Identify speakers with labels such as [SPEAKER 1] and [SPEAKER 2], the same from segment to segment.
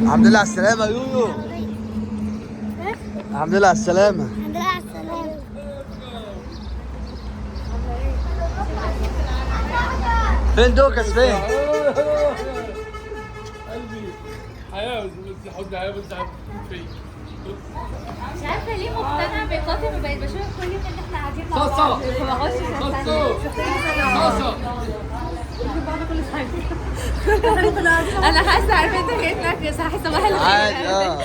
[SPEAKER 1] الحمد لله على السلامة يا يويو. الحمد لله على السلامة.
[SPEAKER 2] الحمد لله على السلامة.
[SPEAKER 1] فين دوكس فين؟
[SPEAKER 3] قلبي حياة بس حضن حياة بس فيا.
[SPEAKER 4] مش عارفه ليه مقتنعة بقاتل، ما بقيت بشوفها كل يوم ان احنا قاعدين مع
[SPEAKER 3] صاصة.
[SPEAKER 4] بعض، ما بخشش
[SPEAKER 3] صاصة. صاصة.
[SPEAKER 4] انا حاسه، عارفه انت كانك صاحي صباح الخير.
[SPEAKER 1] عادي اه.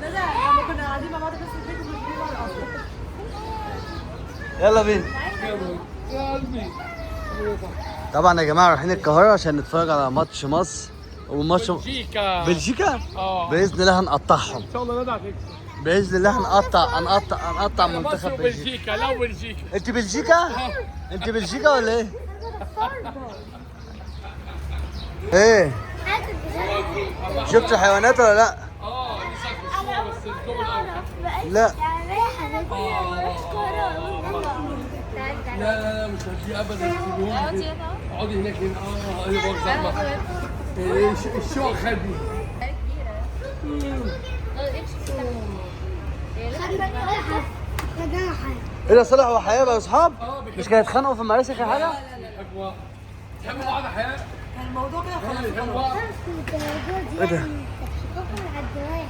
[SPEAKER 5] لا لا، لما كنا قاعدين مع بعض بس في البيت مش بعض اصلا.
[SPEAKER 1] يلا بينا.
[SPEAKER 3] يا قلبي.
[SPEAKER 1] طبعا يا جماعة رايحين القاهرة عشان نتفرج على ماتش مصر وماتش
[SPEAKER 3] بلجيكا.
[SPEAKER 1] بلجيكا؟
[SPEAKER 3] اه.
[SPEAKER 1] باذن الله هنقطعهم.
[SPEAKER 3] ان شاء الله ندع تكسب.
[SPEAKER 1] باذن الله هنقطع منتخب
[SPEAKER 3] مصر
[SPEAKER 1] بلجيكا.
[SPEAKER 3] وبلجيكا. لا بلجيكا.
[SPEAKER 1] انت بلجيكا؟ انت بلجيكا ولا ايه؟ ايه؟ شفت الحيوانات ولا لا؟
[SPEAKER 3] اه لسه في الصورة بس الجو الأول.
[SPEAKER 1] لا.
[SPEAKER 3] لا لا لا مش هتجي ابدا. سيبوهم. اقعدي هناك هنا. اه ايوه زحمة. ايه الشوق خدني.
[SPEAKER 1] ايه ده صالح وحياه بقوا اصحاب؟
[SPEAKER 3] اه
[SPEAKER 1] مش كانوا يتخانقوا في المدرسة كده حاجة؟
[SPEAKER 3] بيحبوا بعض. بتحبوا بعض يا حياة؟
[SPEAKER 5] كان الموضوع كده خلاص.
[SPEAKER 3] بيحبوا بعض.
[SPEAKER 1] ايه ده؟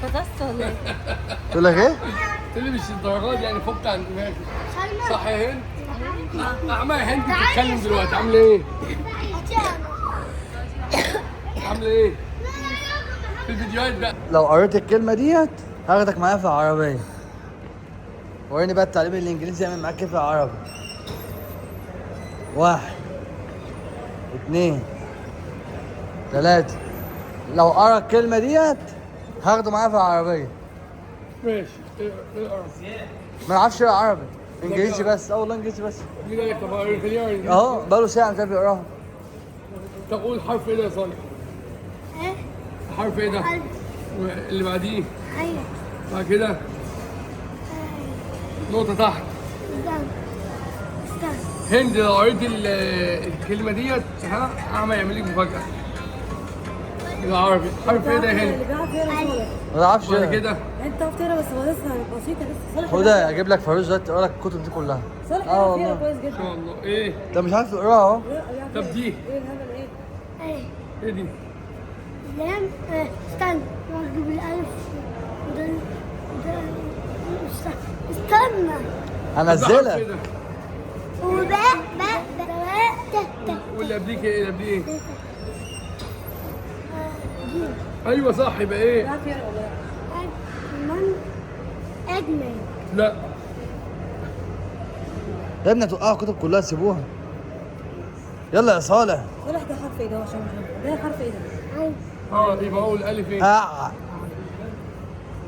[SPEAKER 4] فطست ولا ايه؟
[SPEAKER 1] تقول لك ايه؟
[SPEAKER 3] قلت لي مش الدرجات دي يعني، فك عن دماغي. صح يا هند؟ أعمى يا هند بتتكلم دلوقتي. عاملة ايه؟ عاملة ايه؟ في الفيديوهات بقى.
[SPEAKER 1] لو قريت الكلمة ديت هاخدك معايا في العربية. وريني بقى التعليم الانجليزي يعمل معاك كيف العربي. 1 2 3. لو قرا الكلمة ديت هاخده معايا في العربية.
[SPEAKER 3] ماشي. اقرا.
[SPEAKER 1] ما يعرفش يقرا عربي، انجليزي بس. اه والله انجليزي بس.
[SPEAKER 3] مين قال لك؟ طب خليه يقرا.
[SPEAKER 1] اهو بقاله ساعة مش عارف يقراها.
[SPEAKER 3] طب قول حرف ايه ده يا صالح؟ حرف ايه ده؟ اللي بعديه. بعد كده نقطة تحت. هند لو قريت الكلمة ديت ها أعمى يعمل لك مفاجأة. بالعربي حرف ايه ده يا هند؟
[SPEAKER 5] اللي بيعرف يقرا صالح.
[SPEAKER 1] ما يعرفش
[SPEAKER 3] بعد
[SPEAKER 1] يقرا.
[SPEAKER 3] كده
[SPEAKER 5] انت بتعرف تقرا بس هو لسه بسيطة لسه. صالح
[SPEAKER 1] خدها اجيب لك فاروز دلوقتي تقرا لك الكتب دي كلها.
[SPEAKER 5] صالح
[SPEAKER 1] اه
[SPEAKER 5] بيعرف يقرا
[SPEAKER 1] والله.
[SPEAKER 5] كويس
[SPEAKER 3] ان
[SPEAKER 5] جدا.
[SPEAKER 3] شاء الله. ايه؟
[SPEAKER 1] انت مش عارف تقراها اهو.
[SPEAKER 5] لا، بيعرف
[SPEAKER 3] طب
[SPEAKER 5] يقرا.
[SPEAKER 3] دي.
[SPEAKER 5] ايه الهبل؟ ايه؟
[SPEAKER 3] ايه دي؟
[SPEAKER 2] لام. استنى واجيب الألف وده وده. استنى.
[SPEAKER 1] هنزلها.
[SPEAKER 3] ده حرف ايه ده؟
[SPEAKER 2] وباء باء باء تاء تاء.
[SPEAKER 3] واللي قبليك ايه؟ اللي قبليه ايه؟
[SPEAKER 2] جيم.
[SPEAKER 3] ايوه صح. يبقى ايه؟
[SPEAKER 5] بيعرف يقرا والله.
[SPEAKER 2] أجمل أجمل.
[SPEAKER 3] لا
[SPEAKER 1] يا ابني هتوقعوا الكتب كلها، سيبوها. يلا يا صالح.
[SPEAKER 5] صالح ده حرف ايه ده؟ عشان مش عارفة. ده حرف ايه ده؟
[SPEAKER 3] اه يبقى اقول الف ايه؟
[SPEAKER 1] آه.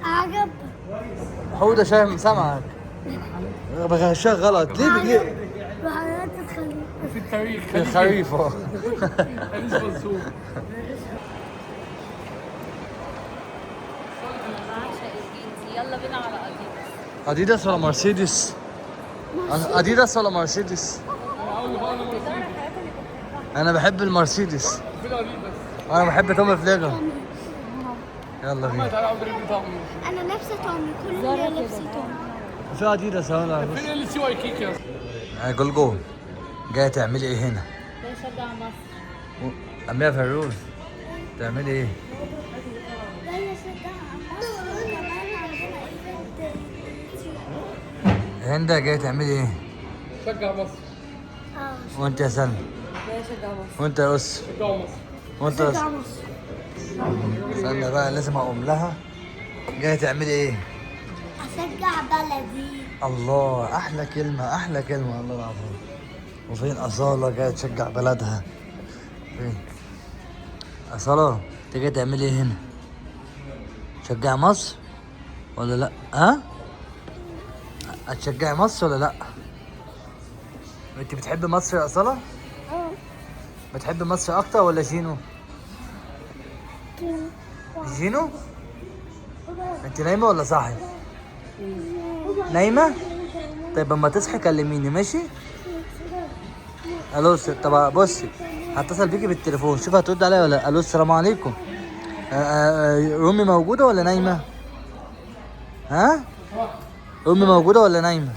[SPEAKER 2] عجب.
[SPEAKER 1] حوده شايف سامعك. بغشاك غلط ليه بتجيب؟
[SPEAKER 2] وحضرتك الخليج.
[SPEAKER 3] في التاريخ.
[SPEAKER 1] في الخريف اهو.
[SPEAKER 3] خليج منصور.
[SPEAKER 4] بعشق الجينز. يلا بينا على اديداس.
[SPEAKER 1] اديداس ولا مرسيدس؟ اديداس ولا مرسيدس؟ انا بحب المرسيدس.
[SPEAKER 3] فين اديداس؟
[SPEAKER 1] انا بحب تومي فليجر. يلا بينا.
[SPEAKER 3] تعالى عبد الرحمن طعم.
[SPEAKER 2] أنا لابسة تومي، كل اللي لابسة تومي.
[SPEAKER 1] في اديداس اهو.
[SPEAKER 3] فين ال سي واي كيك يا
[SPEAKER 1] يا جولجو جاية تعملي ايه هنا؟
[SPEAKER 4] ده يشجع مصر.
[SPEAKER 1] أميرة فيروز تعملي ايه؟
[SPEAKER 2] جاية أشجع مصر وكمان عندنا event.
[SPEAKER 1] هندا جاية تعملي ايه؟
[SPEAKER 3] شجع مصر.
[SPEAKER 2] اه.
[SPEAKER 1] وانت يا سلمى؟
[SPEAKER 5] ده يشجع مصر.
[SPEAKER 1] وانت يا أس؟
[SPEAKER 3] شجعوا مصر.
[SPEAKER 1] وانت يا أس؟
[SPEAKER 2] أشجع مصر.
[SPEAKER 1] استنى بقى لازم اقوم لها. جاية تعملي ايه؟
[SPEAKER 2] أشجع بلدي.
[SPEAKER 1] الله احلى كلمة، احلى كلمة والله العظيم. وفين أصالة جاية تشجع بلدها؟ فين؟ أصالة انت جاية تعملي ايه هنا؟ تشجعي مصر ولا لا؟ ها؟ هتشجعي مصر ولا لا؟ انت بتحبي مصر يا أصالة؟
[SPEAKER 2] اه.
[SPEAKER 1] بتحبي مصر اكتر ولا جينو؟ جينو؟ انت نايمة ولا صاحية؟ نايمة؟ طيب اما تصحي كلميني ماشي؟ الو طب بصي هتصل بيكي بالتليفون، شوف هترد عليا ولا لا. الو السلام عليكم. امي موجودة ولا نايمة؟ ها؟ امي موجودة ولا نايمة؟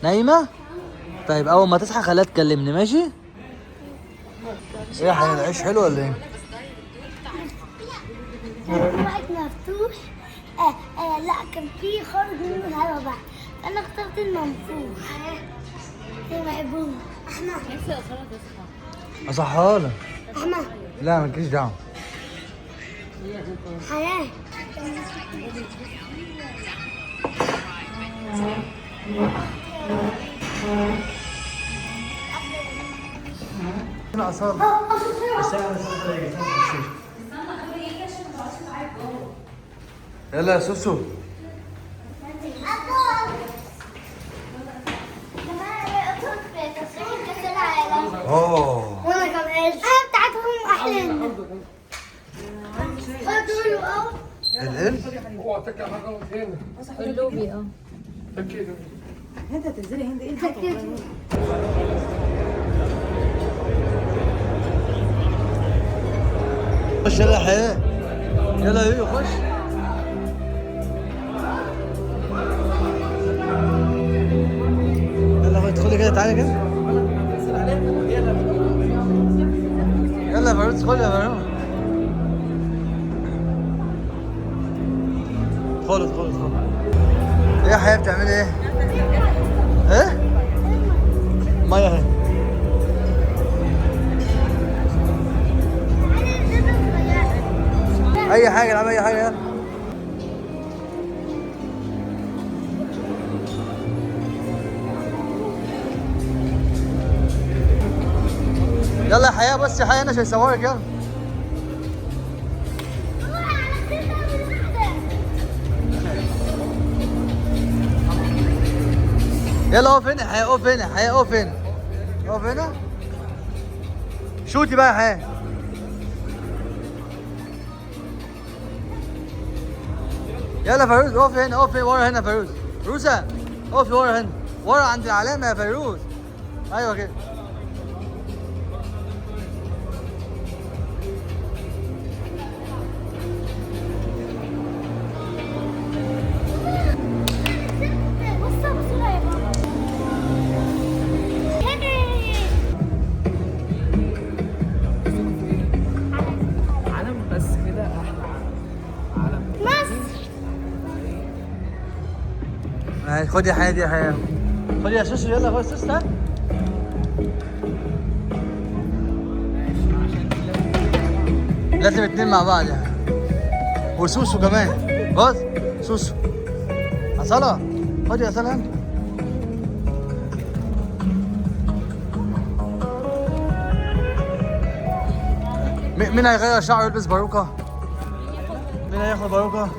[SPEAKER 1] نايمة؟ طيب اول ما تصحى خليها تكلمني، ماشي؟ ايه يا حبيبي، العيش حلو ولا ايه؟
[SPEAKER 2] كان في واحد مفتوح، لا كان في خرج منه الهوا بقى، انا اخترت المنفوخ. انا بحبهم. احمد
[SPEAKER 4] نفسي اصلا تصحى.
[SPEAKER 1] اصحها لك.
[SPEAKER 2] احمد
[SPEAKER 1] لا مالكيش دعوه.
[SPEAKER 2] حياة.
[SPEAKER 1] اصلا يلا يا سوسو. اوه
[SPEAKER 2] وانا كمان انا بتاعتهم احلى. خدوا له.
[SPEAKER 1] ال
[SPEAKER 3] اوعى تكع حاجة غلط هنا.
[SPEAKER 4] اللوبي. اه
[SPEAKER 3] تكي.
[SPEAKER 5] هند هتنزلي. هند ايه الخطوة؟
[SPEAKER 1] خش يلا يا حياة، يلا يا يويو خش. يلا خش، ادخلي كده، تعالي كده. يلا يا فاروق ادخلي يا فاروق. ادخلي ادخلي ادخلي. ايه يا حياة بتعملي ايه؟ ايه؟ مية اهي. اي حاجة، العب اي حاجة. يلا يلا يا حياة، بس يا حياة انا مش هيصورك. يلا يلا اقف هنا يا حياة، اقف هنا يا حياة، اقف هنا، اقف هنا. شوتي بقى يا حياة. يلا فيروز اقف هنا، اقف ورا هنا فيروز. روسا اقف ورا هنا، ورا عند العلامة يا فيروز. ايوه كده.
[SPEAKER 2] بص بسرعة يا بابا.
[SPEAKER 6] علم بس كده احلى علم.
[SPEAKER 2] مصر.
[SPEAKER 1] خد يا حياة، دي يا حياة. خد يا سوسو، يلا خد سوسو تعال. لازم اتنين مع بعض يعني. وسوسو كمان. بص سوسو. أصالة خد يا أصالة. مين هيغير شعره ويلبس باروكة؟ مين هياخد باروكة؟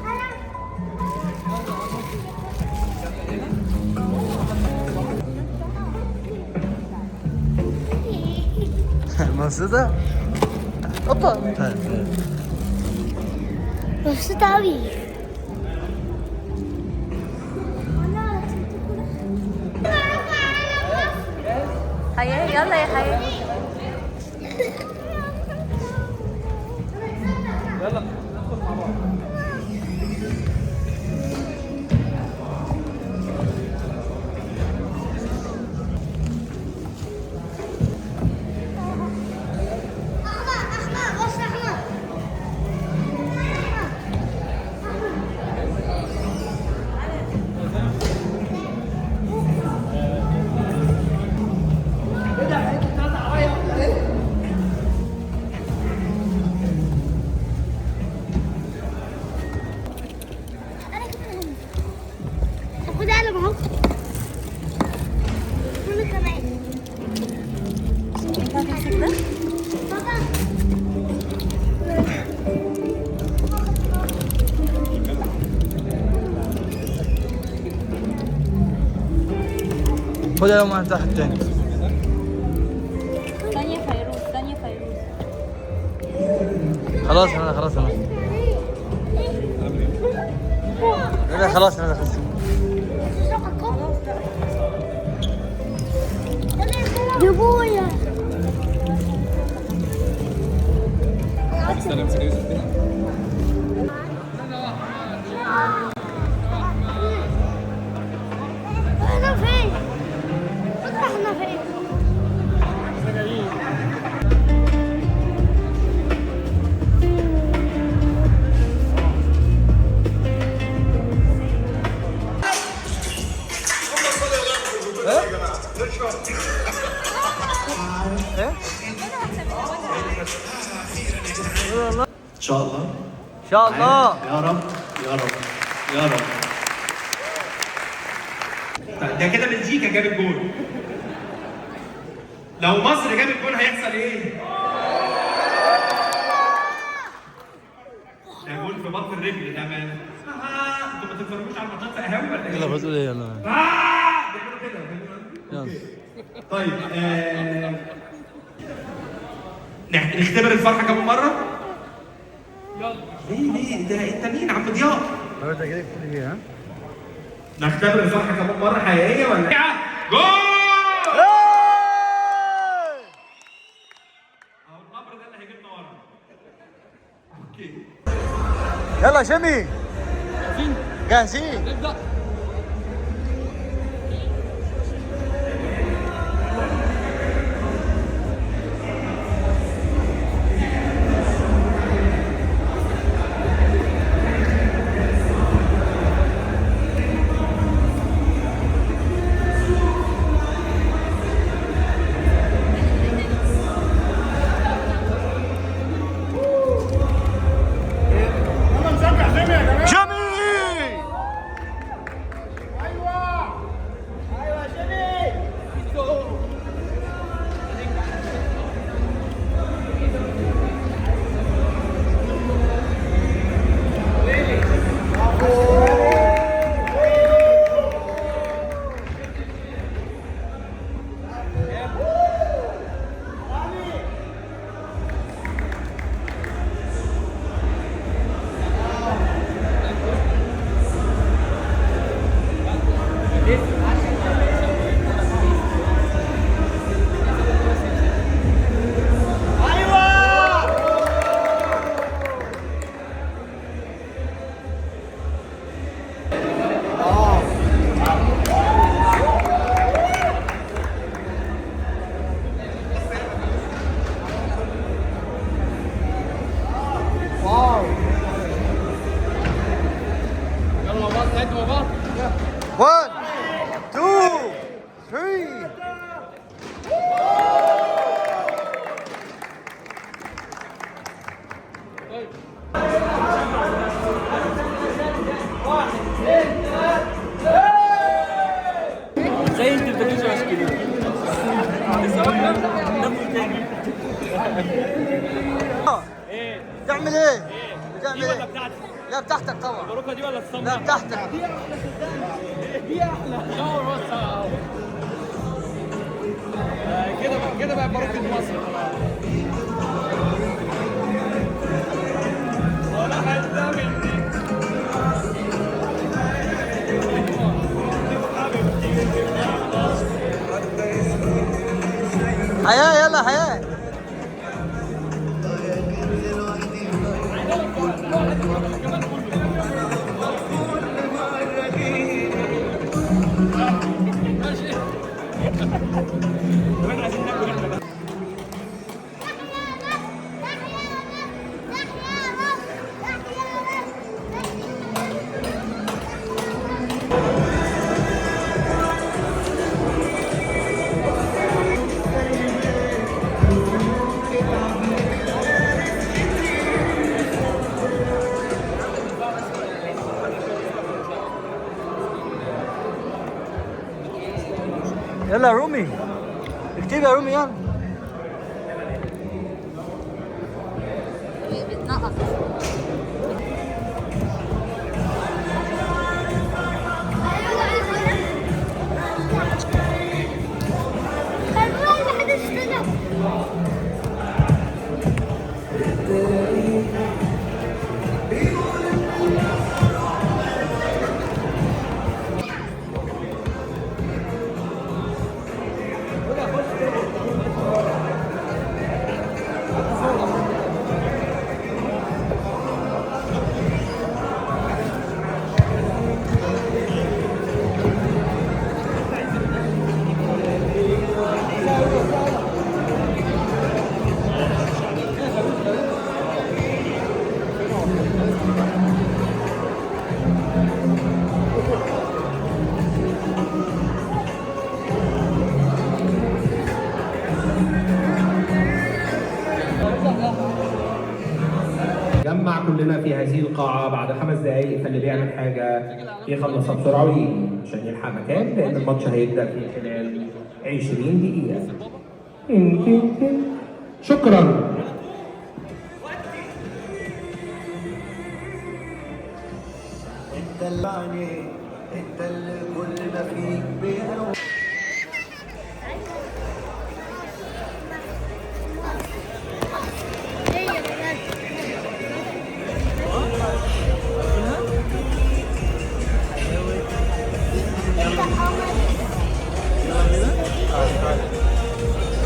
[SPEAKER 1] مبسوطة؟ اوبا.
[SPEAKER 2] مبسوطة أوي.
[SPEAKER 4] حياة يلا يا حياة.
[SPEAKER 6] يلا ندخل مع بعض.
[SPEAKER 2] خد قلم اهو. وانا كمان.
[SPEAKER 4] ينفع تمسك ده؟
[SPEAKER 2] بابا
[SPEAKER 1] خد يا ماما تحت تاني.
[SPEAKER 4] ثانية فيروز، ثانية فيروز.
[SPEAKER 1] خلاص انا خلاص انا. لا خلاص انا خلاص.
[SPEAKER 2] جيبويا.
[SPEAKER 3] استنى امسك يوسف كده.
[SPEAKER 2] احنا فين؟ احنا فين؟
[SPEAKER 7] ان شاء الله
[SPEAKER 1] ان شاء الله.
[SPEAKER 7] يا رب يا رب يا رب.
[SPEAKER 8] طيب ده كده بلجيكا جابت جول. لو مصر جابت جول هيحصل ايه؟ ده جول في بطن الرجل ده. ما انتوا ما تتفرجوش على الماتشات في قهاوي ولا ايه؟
[SPEAKER 1] يلا بتقول ايه؟ يلا
[SPEAKER 8] بيعملوا كده.
[SPEAKER 1] يلا.
[SPEAKER 8] طيب نختبر الفرحة كمان مرة؟ يلا. ليه ده انت مين؟ عم ضياء.
[SPEAKER 1] هو انت كده بتقول ايه؟ ها؟
[SPEAKER 8] نختبر الفرحة كمان مرة حقيقية ولا؟ جول! اهو القبر ده اللي هيجيبنا ورا. okay.
[SPEAKER 1] يلا شمي. جاهزين؟
[SPEAKER 3] نبدا.
[SPEAKER 1] جميل.
[SPEAKER 3] يلا مع بعض، نعد مع بعض.
[SPEAKER 1] 1 2 3.
[SPEAKER 3] طيب
[SPEAKER 6] زي انت بتاكلش ايس كريم. لسه واكله ناكل تاني.
[SPEAKER 1] ايه بتعمل ايه؟ بتعمل ايه؟
[SPEAKER 6] بتاعتي؟
[SPEAKER 1] لا بتاعتك طبعا.
[SPEAKER 6] الباروكه دي ولا السمرة؟
[SPEAKER 1] لا بتاعتك.
[SPEAKER 3] شاور بس اهو. كده بقى، كده بقى باروكة مصر خلاص. ولا حد مني.
[SPEAKER 1] حياة يلا حياة. يلا يا رومي اكتب يا رومي يلا.
[SPEAKER 4] بتنقط.
[SPEAKER 8] كلنا في هذه القاعة بعد 5 دقايق، فاللي بيعمل حاجة يخلصها بسرعة ويجي عشان يلحق مكان، لأن الماتش هيبدأ في خلال 20 دقيقة. شكرا.
[SPEAKER 1] انت اللي عني، انت اللي كل ما فيك بيقوي.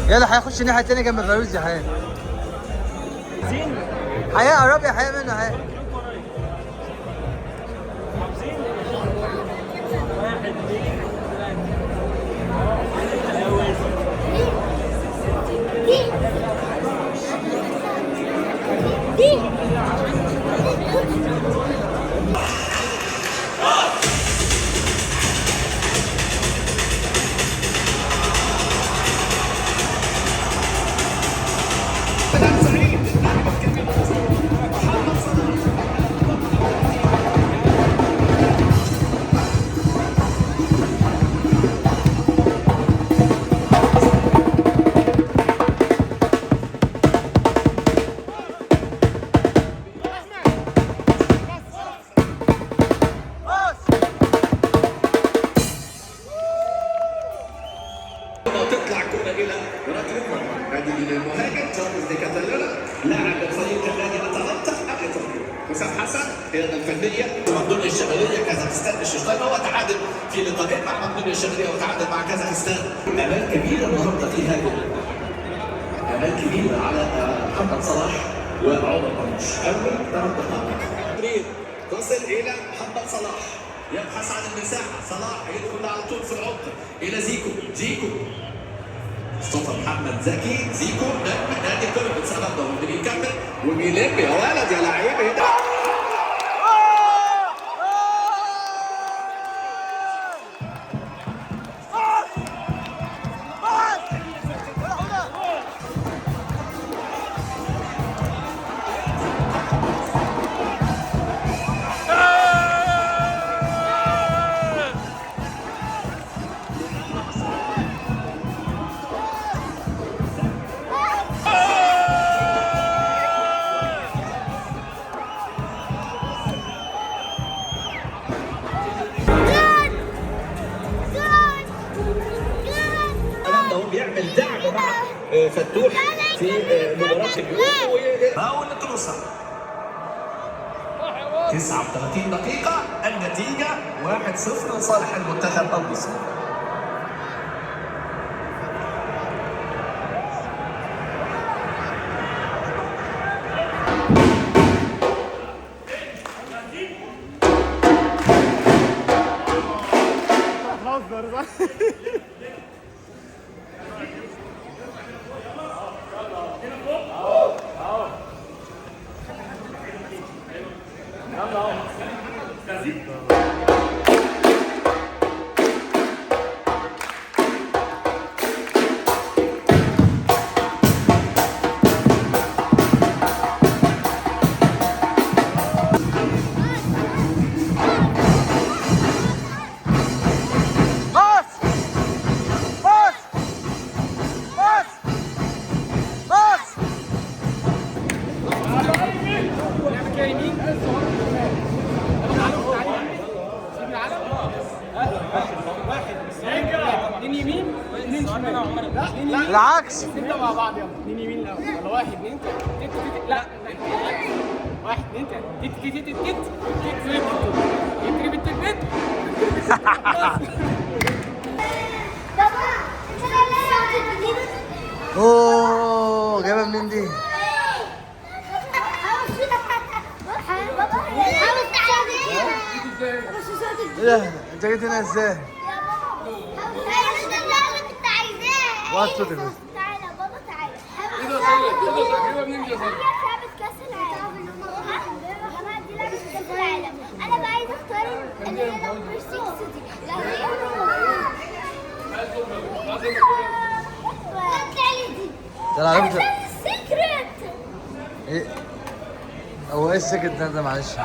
[SPEAKER 1] يلا هيخش الناحية التانية جنب فيروز يا حياة. حياة قرب يا حياة منه حياة.
[SPEAKER 9] تطلع كرة إلى ركلة مرمى نادي المهاجم تشارلز دي كاتالونا لاعب فريق نادي أتلانتا. حسام حسن القيادة الفنية مقدونيا الشمالية كازاخستان الشيشان، هو تعادل في لقاءين مع مقدونيا الشمالية وتعادل مع كازاخستان. آمال كبيرة النهارده في هذه، آمال كبيرة على محمد صلاح وعمر مرموش. أول 3 دقائق تصل إلى محمد صلاح، يبحث عن المساحة، صلاح يدخل على طول في العمق إلى زيكو، زيكو مصطفى محمد زكي، زيكو نجم نادي بيراميدز النهارده واللي بيكمل وبيلم يا ولد يا لعيب هنا. بيعمل دعم مع فتوح في مباراة اليوم. باول كروسا 39 دقيقة، النتيجة 1-0 لصالح المنتخب المصري.
[SPEAKER 1] العكس.
[SPEAKER 3] نبدا مع بعض، يلا 2 يمين الاول، يلا 1 2 3 تت لا 1 2 3 تت تت تت تت تت تت تت تت.
[SPEAKER 1] اوه جايبها منين دي؟ ايه ده؟ انت جيت هنا ازاي؟ وقت صوتك بس.
[SPEAKER 2] تعالى بابا تعالى.
[SPEAKER 3] ايه ده يا جايبها منين دي يا صاحبي؟
[SPEAKER 2] هي لعبة كأس العالم. يا جماعة دي لعبة كأس العالم. أنا بقى عايزة أختار اللي هي number 6 دي. لا هي اطلع لي دي.
[SPEAKER 1] ده العربية.
[SPEAKER 2] ال secret.
[SPEAKER 1] ايه؟ هو هو ايه السكت ده معلش؟